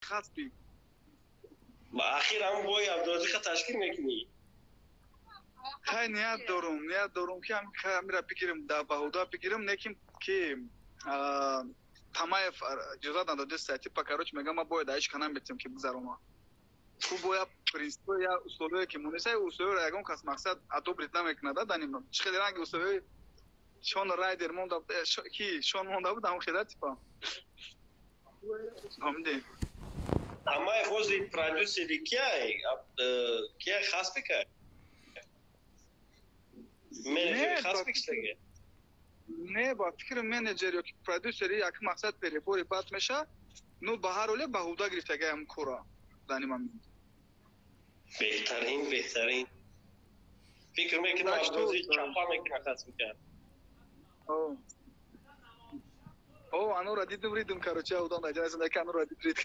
Хаспи. Ахир ҳам бой Абдуразиқа ташкил мекунӣ? Хай, ният дорум, ки ҳамира бигирим, да баҳуда бигирим, лекин ки Тамаев иҷозат надодеста, типа, короче, мегам, ма бояд ҳеч ка наметем, ки бигзарома. Ку бояд принсипо я условие, ки монеса, условиро ягон кас, мақсад, одобрить намекунад. Даним чӣ хеле ранги условиёи Шон Райдер монда, ки Шон монда буд, ҳамон хела, типа, фаҳмидӣ? Тамаев ҳозир продюсери кияй? Кияй, Хаспика? Менеҷери Хаспик шдаги? Не, ба фикри менеҷер ё ки продюсери як, мақсад, перебори бад меша. Ну, ба ҳар ҳоле ба ҳуда гирифтагаям кора дани момент. Беҳтарин, беҳтарин. Фикр мекунам, Абдуразиқ чапа мекуна Хаспика. О, анора дидим, ридим, короче, удам даҷа, анора дид, рид.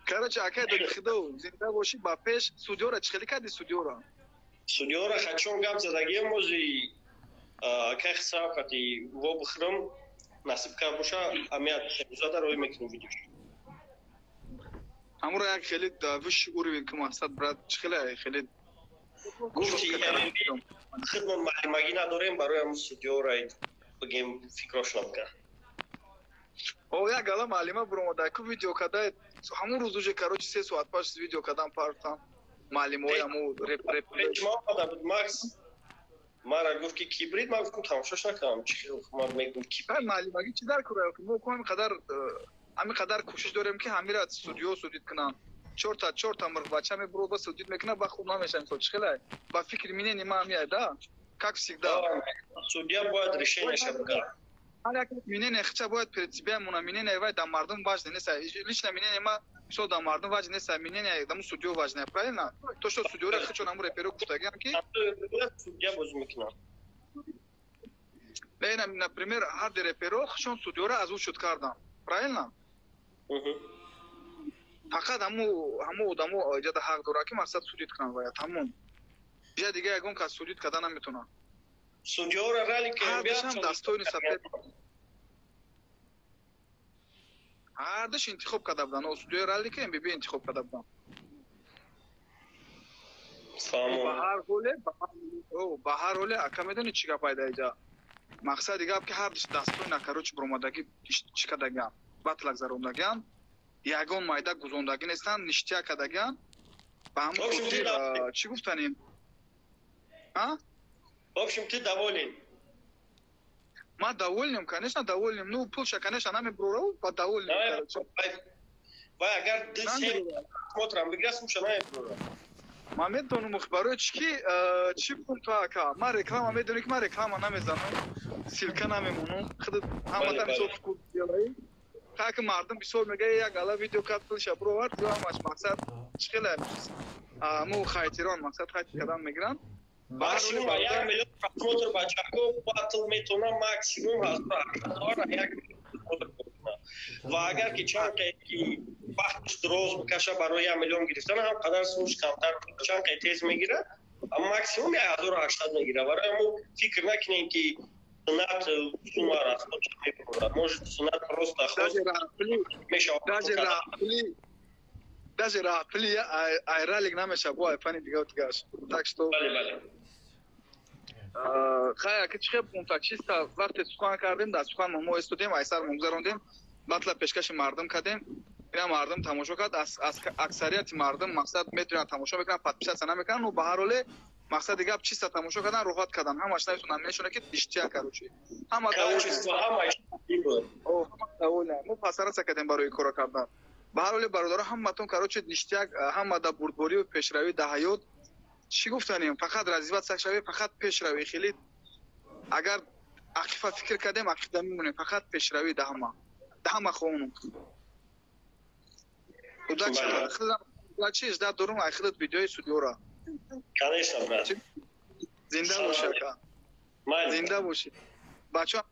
Короче, акай доди худо, зинда бошӣ, ба пеш. Судёра чӣ хеле кардӣ, судёра? Судёра хачон гап задагиам, ози акай Хисрав кати во бихӯрам, насиб кар боша, амият шерузада рӯй мекунем видеош. Ҳамуро як хеле высший уровень ки, мақсад, брат, чӣ хеле хеле. Гуфти, хидмат маълимагӣ надорем, барои ҳамун судёра бигем, фикрошонам кард. О, як гала маълима буромада ку, видео када ҳамун рӯз уже, короче, 3 соат паш видео кадан партам маълимои ҳаму реп реп. Омада буд Макс, мара гуфт, ки кибрид. Ман гуфтам, тамошош накардам, чӣ ман мегӯм кибрид. Маълимагӣ чӣ дар кора? Мо ку ҳамин қадар кӯшиш дорем, ки ҳамира судиё судить кунанд. Чорта чорта мирғбача мебуроба, судить мекунад, ба хуб намеша. Мисол, чӣ хеле ба фикри минени ма ҳамияй да, как всегда. Судья бояд решениеша бигирад. Ҳар як мнение хича бояд перед себя мона. Мнение вай дар мардум важно нест. Лично мнение ма, мисол, дар мардум важно нест, мнение даму судьё важно, правильно? То что судьёра хичон ҳаму реперо гуфтагиам, ки судья бозӣ мекунад. Например, ҳар ди реперо хичон судьёра озвучить кардам, правильно? Фақат ҳаму одамо иҷода ҳақ дорад, ки, мақсад, судить кунанд вая, тамом. Иҷа дига ягон кас судить карда наметавонад. Судьёра рали. Ҳардашам достойный соперник, ҳардаш интихоб карда буданд. Судьёи ралли ки МББ интихоб карда буданд. Ба ҳар ҳоле, ака, медонӣ чӣ гап айда иҷа? Мақсади гап, ки ҳардаш достойно, короче, буромадагӣ, чӣ кардагиам, батлак зарондагиам, ягон майда гузондагӣ нестанд, ништяк кардагиам. Ба ҳамон хотир, чӣ гуфтанем? В общем, ты доволен? Ма довольным, конечно, довольным. Ну, пулша, конечно, намеброрав, ба довольным. Вай, агар просмотрам бигира, сумша намеброра. Ман медонам, барои чӣ ки чӣ бигум то, ака, ман реклама, медонӣ, ки ман реклама намезанам, ссылка намемонам. Худат ҳамата мисол так, мардум бисёр мега, як ала видео кард, пулша бировард, ё ҳамаш, мақсад, чӣ хеле му хайтерон, мақсад, хайт кардан мегиранд. Максимум 1 миллион просмотр бачаҳо батл метавонам, максимум 1000 доллар 1 миллион просмотр кунам. Ва агар ки чанд ки вақташ дроз бикаша барои 1 миллион гирифтан, ҳам қадар сумш камтар, чанд қай тез мегирад, максимум 1800 мегирад. Барои ҳамо фикр накунем, ки сунат сума расход мебурад. Может, сунат просто хост мешавад. Даже рапли айралик намеша, бо айфани дига дигаш, так что бале, бале. Хай, аки, чихе пункта чиста, вақте сухан кардем, дар сухан мо истодем, айсар гузарондем, батла пешкаши мардум кардем, ина мардум тамошо кард. Аксарияти мардум, мақсад, метавонанд тамошо мекунанд, подписаться намекунанд. Ну, ба ҳар ҳоле, мақсади гап, чиста тамошо кардан, роҳат кардан, ҳамаш нависонам мешона, ки ништяк, короче, ҳама довольны. Мо постараться кардем барои кора кардан. Ба ҳар ҳоле, бародаро, ҳаматон, короче, ништяк, ҳама да бурдборию пешравӣ дар ҳаёт. Чӣ гуфтанем? Фақат развиваться шавӣ, фақат пешравӣ. Хеле агар ақифа фикр кардем, ақида мемонем. Фақат пешравӣ да ҳама хонум. Удачи, ждать дорум ай худат видеои судёра. Конечно, брат. Зинда боши, ака, зинда боши, бача.